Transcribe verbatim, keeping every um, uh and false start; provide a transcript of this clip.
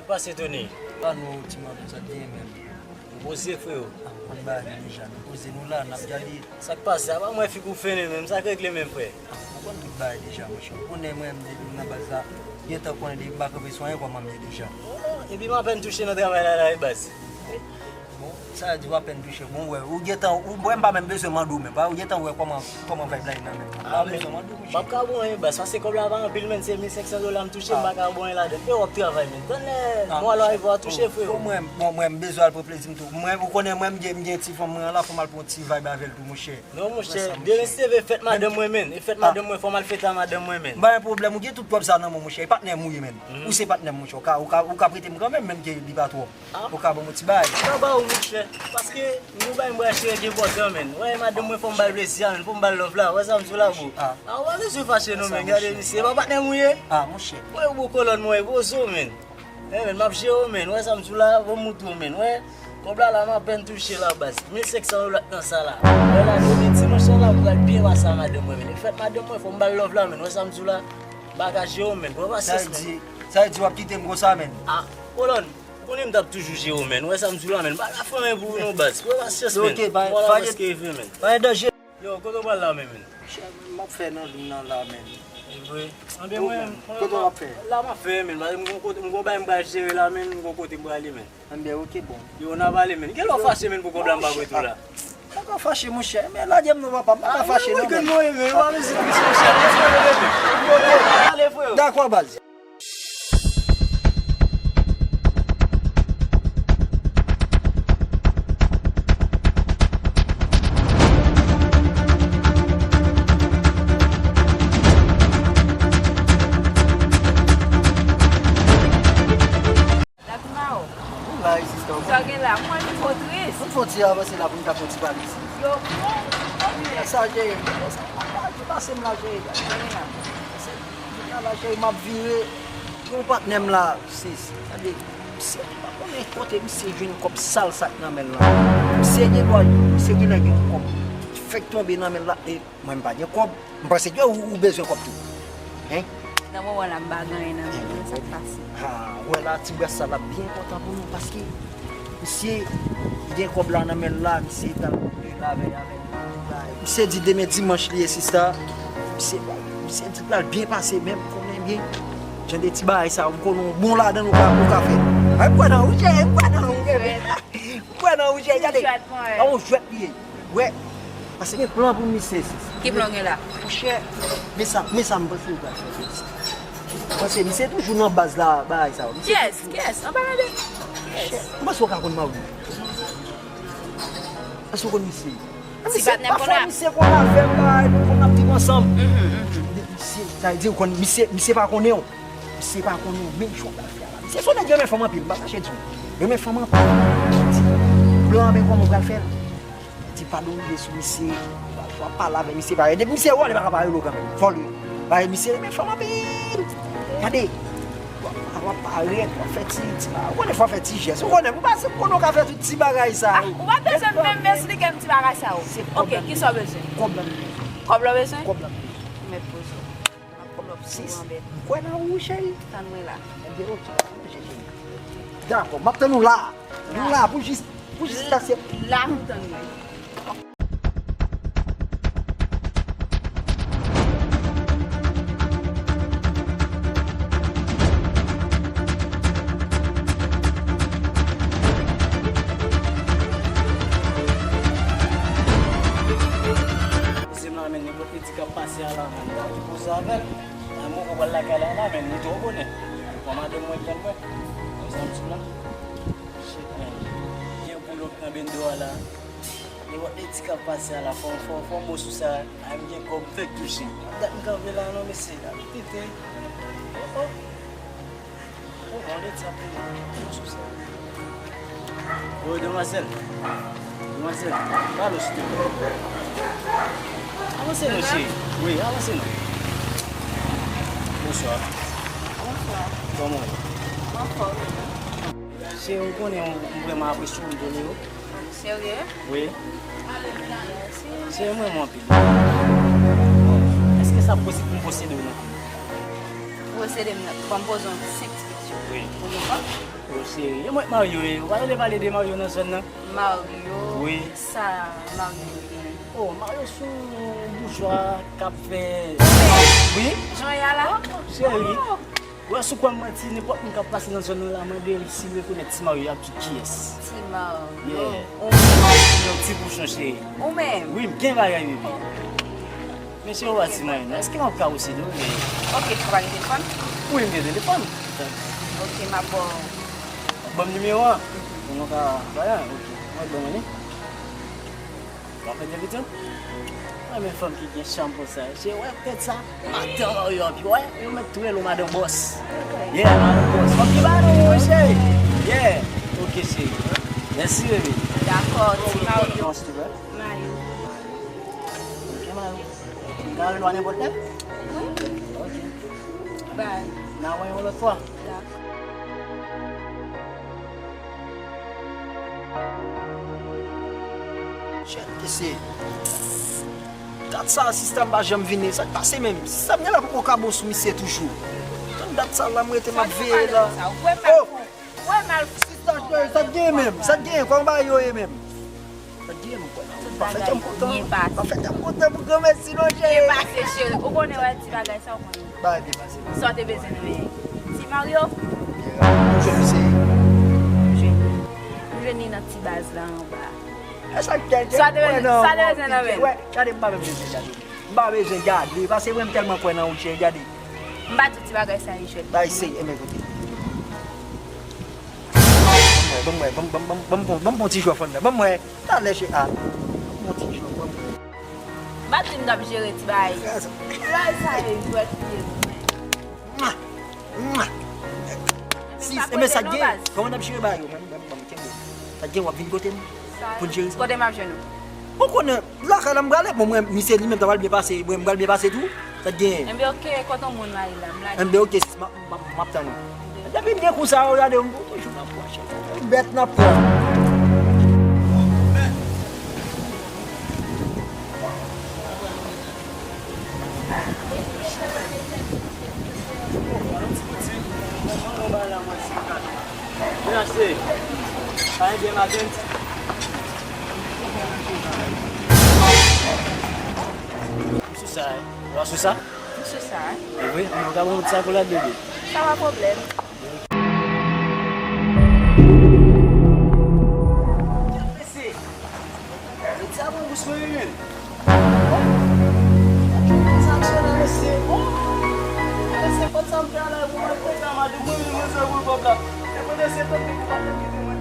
Pase Tony. Pa nou ti manman sa t gen menm. Ou poze, freo. Ah, ou konn bagay yo deja. Nou poze, nou la, n ap gade. Sa k pase? Apa mwen fi kou fene menm, sa k regle menm, frè? Ah, ou konn tout bagay deja, monchè. Ou konnen mwen menm depi m nan baz la, gentan konnen depi m pa kanpe sou anyen kòman m ye deja. Oh, epi m apèn touche nan travay la, la, e baz. Bon, sa vle di w apèn touche. Bon, wè, ou gentan, ou, mwen m pa menm bezwen mande w menm. Ou gentan wè kòman, kòman vibe la ye nan men m. Ah, men m ap ka bon, wi, baz, paske kòb la pa anpil, menm, se mil senk san dola m touche, m pa ka bon, wi, ladan. E w ap travay, menm. Tann lè mwa la rive w a touche, freo. Bon, mwen, bon, mwen, m bezwen al pran plezi m tou. Mwen, ou konnen, mwen, m gen, m gen ti fanm mwen an la, fò m al pran yon ti vibe avè l tou, monchè. Non, monchè, demen si se vre fèt madanm mwen, menm. E fèt madanm mwen, fò m al fete a madanm mwen, menm. M pa gen pwoblèm, ou gen tout kòb sa nan men w, monchè. E patnè m ou ye, menm. Ou se patnè m, monchè. Ou ka, ou ka, ou ka prete m kanmenm, menm ke li pa twò. Ou ka ban m yon ti bagay. M ka ba ou, monchè. Paske nou bay m bra cheri ki enpòtan, menn. Wè, madanm mwen fò m ba l plezi a, menn. Fò m ba l love la. Wè sa m di w la, bro. Ah, ou pa bezwen fache non, menn. Gade misye. E pa patnè m ou ye? Ah, monchè. Wè, ou bò kolòn mwen, e poze w, menn. Eh, menn, m ap jere w, menn. Wè sa m di w la, ban m montre w, menn. Wè, kòb la, la, m apèn touche la, baz. Mil senk san dola nan sa la. Wè, la, demen dimanch la, la, m pral byen pase a madanm mwen, menn. E fèt madanm mwen, fò m ba l love la, menn. Wè sa m di w la, m pa ka jere w, menn. Pran pasyans, menn. Sa vle di, sa vle di w ap kite m konsa, menn? Ah, kolòn. Ou konnen m t ap toujou jere w, menn. Ou wè sa m di w la, menn. M pa ka fè anyen pou ou non, baz. Pran pasyans, menn. Ok, pa, mwa la pa gen, prèske rive, menn. Pa gen danje. Yo, kote w pral la menm, menn? Chè, m ap fè nan vin nan la, menn. E vre? Anben mwen, kote w ap fè? La m ap fè, menn. Paske m gon kote, m gon bagay m pral jere la, menn. M gon kote m prale, menn. Anben, ok, bon. Yo, n a pale, menn. Kilè w fache, menn, pou kòb la m pa prete w la? M pa ka fache, monchè. Men lage m non, papa. M pa ka fache non, menn. Ah, men, menn, ou pa bezwen tris, monchè. Lèse mwen, menn. Ok. Ale, freo. Dakò, baz. Latimao. Ou la, sista, ou. Sa w gen la? Mwen, m twò tris. Nou fè yon ti avanse la pou n ta fè yon ti pale isit. Yo, bon, bon, men. Sa, cheri, sa, sa, sa, pase m la, cheri. Sa gen la? Sa la, cheri, m ap vire. Yon patnè m la, sis. Gade, misye, m pa konnen kote misye jwenn kòb sal sa k nan men l lan. Misye gen dwa, misye genlè gen yon kòb fèk tonbe nan men l la, e mwen m pa gen kòb. M panse ke ou, ou bezwen kòb tou. Hein? Nan moman la, m pa gen anyen nan men mwen, sa k pase? Ha, ou wè la, ti bras sa l ap byen enpòtan pou nou, paske misye gen kòb la nan men l la, misye pral lave avè l. Misye di demen dimanch li ye, sista. Misye, misye di pral byen pase, men m konnen byen. Jan de ti bagay sa, m konnen w bon ladan l, ou ka, ou ka fè. Ay, m kwè nan ou, cheri, m kwè nan ou, bebe. M kwè nan ou, cheri, gade. Yon jwèt, mwen. A, yon jwèt li ye. Wè, paske gen plan pou misye, sis. Ki plan gen la? Monchè, men sa, men sa m panse ou pral fè, sis. Paske misye toujou nan baz la, bagay sa yo. Kiyès? Kiyès? An palan de kiyès? Monchè, m panse ou ka konn mari m. Èske ou konn misye? Ti patnè m konn ap. Misye konn afè m, bagay, nou konn ap viv ansanm. Mhm, mhm. Misye, sa vle di ou konn, misye, misye pa konnen w. Misye pa konnen w, men jan w pral fè a la. Misye se yon nèg renmen fanm anpil, m pa kache di w. Renmen fanm anpil. Plan, men kòman w pral fè l? Di pa dwe rive sou misye, w ap pale avè misye parèy. Depi misye wè w, li pa ka pa rele w kanmenm. Fò l rele. Parèy misye renmen fanm anpil. Gade. W ap, w ap parèt, w ap fè ti, ti bagay. Ou konnen fò w fè ti jès. Ou konnen, m pa se konnen w ka fè tout ti bagay sa yo. Ah, ou pa bezwen menm esplike m ti bagay sa yo. Ok, kisa w bezwen? Kòb la m bezwen. Kòb la w bezwen? Kòb la m bezwen. Ou mèt poze w. M ap pull up sou ou anbèt. M kwè nan ou, cheri. Tann mwen la. Ebyen, ok, pa gen danje, cheri. Dakò, m ap tann ou la. Nou la pou jis, pou jis pase. La pou tann mwen. Mesye m la, men nenpòt piti k ap pase a la, men, poze avè l. Mwen, mwen pral lakay la, la, men, li twò bonè. Pou madanm mwen tann mwen. Wè sa m di w la? Shit, men. Gen pull up nan bendo a la. Nenpòt piti k ap pase a la, fò, fò, fò m bon sou sa. A, m gen kòb fèk touche. Dat m kanpe la, non, mesye. A, tete. Oh, oh. Oh, bon, lè di ap peye. Bon sou sa. Wi, demwazèl. Demwazèl, pale w, silteplè. Avanse non, cheri. Wi, avanse non. Bonswa. Bonswa. Kòman w ye? M anfòm. Cheri, m konnen w, m vrèman apresye w, m konnen w. Serye? Wi. Mèsi. Cheri, m renmen w anpil. Èske sa posib pou m posede w nan kay? Posede m nan, ban m poze yon senk ti kesyon. Wi. Ou gen kòb? O cheri, e mwen k Mario ye. Ou pa tande pale de Mario nan zòn nan? Mario? Wi. Sa Mario ye? O, Mario se yon boujwa k ap fè... Wi. Jan y a la? Cheri. Ou wè si w kwè m manti, nenpòt moun k ap pase nan zòn nan la, mande l si l rekonèt Ti Mario, y ap di kiyès. Ti Mario. Yeah. Yon ti bouchon, cheri. Ou menm? Wi, m gen bagay, bebe. Mesye, ou pa ti mwen, non. Èske m ap kawose tou? Ok, ou pa gen telefòn? Wi, m gen telefòn. Ok, m ap ba w. Ban m nimewo a. Pou nou ka, bagay, ok. Mwen ban mwen li. W ap mete pito? Mwen renmen fanm ki gen cham konsa. Se wè tèt sa, madan yo, pi wè, yo mèt tou rele w madan bòs. Yeah, madan bòs. Fanm ki ba nou, wi, cheri. Yeah. Ok, cheri. Mèsi, bebe. Dakò, ti Mario. Kòman se te fè? Mayo. Ok, Mayo. M ka rele w nenpòt lè? Wi. Ok. Bye. N a wè yon lòt fwa. Dakò. Shit, kese. Dat sa, sista m pa janm vini. Sa k pase menm? Sista m gen la poko ka bon sou misye toujou. Tann dat sa la, m rete m ap veye la. Oh! Wè mal. Sista, sa k genyen menm? Sa k genyen? Kòman bagay yo ye menm? Sa k genyen, m kwè nan ou? Pa fè kè m kontan. Pa fè kè m kontan pou granmèsi non, cheri. Byen pase, cheri. Ou konnen wè ti bagay sa, ou konnen. Bagay byen pase. Sa w te bezwen nan men Ti Mario? Ou jwenn misye? M jwenn li. M jwenn li nan ti baz la anba. E sa k genyen? Sa w te bezwen, sa w te bezwen nan men? Wè, gade, m pa menm bezwen gade. M pa bezwen gade, paske mwen m tèlman kwè nan ou, cheri, gade. M pa di w ti bagay sa ye jwèt. Bay se, enben kote. Ban m wè, ban m wè, ban m, ban m, ban m, ban m, ban m, ban m pran ti jwèt fanm nan. Ban m wè, talè che a. Ban m pran ti jwèt, ban m wè. M pa di m t ap jere ti bagay. Bagay sa ye jwèt li ye, men. Mwa! Mwa! Sis, enben sa k gen, kòman n ap jere bagay yo, menm, ban m, ban m kenbe. Sa k gen, w ap vin kote m pou n jere sa? Kote m ap jwenn ou? Ou konnen, lakay la m prale, bon, mwen, misye li menm, sa pral byen pase, mwen, m pral byen pase tou. Sa k genyen? Enben, oke, kote yon moun la ye la, m lage. Enben, oke, sis, m ap, m ap, m ap tann ou. Depi m gen kou sa yo, gade, m toujou nan pwòch. Bèt nan pwòch. Mwen achte. Pa gen maten. M sou sa, wi. Ou sou sa? M sou sa, wi. E vre? Ann, ou ka ban m ti akolad, bebe? Sa pa pwoblèm. Ti avan bous mwen, wi, menn. Sa k sou la, mesye? Mesye, kòb sa m te al la pou mwen pran madanm mwen, mwen se pou kòb la. E pandan se tan, mwen pa t kite mwen.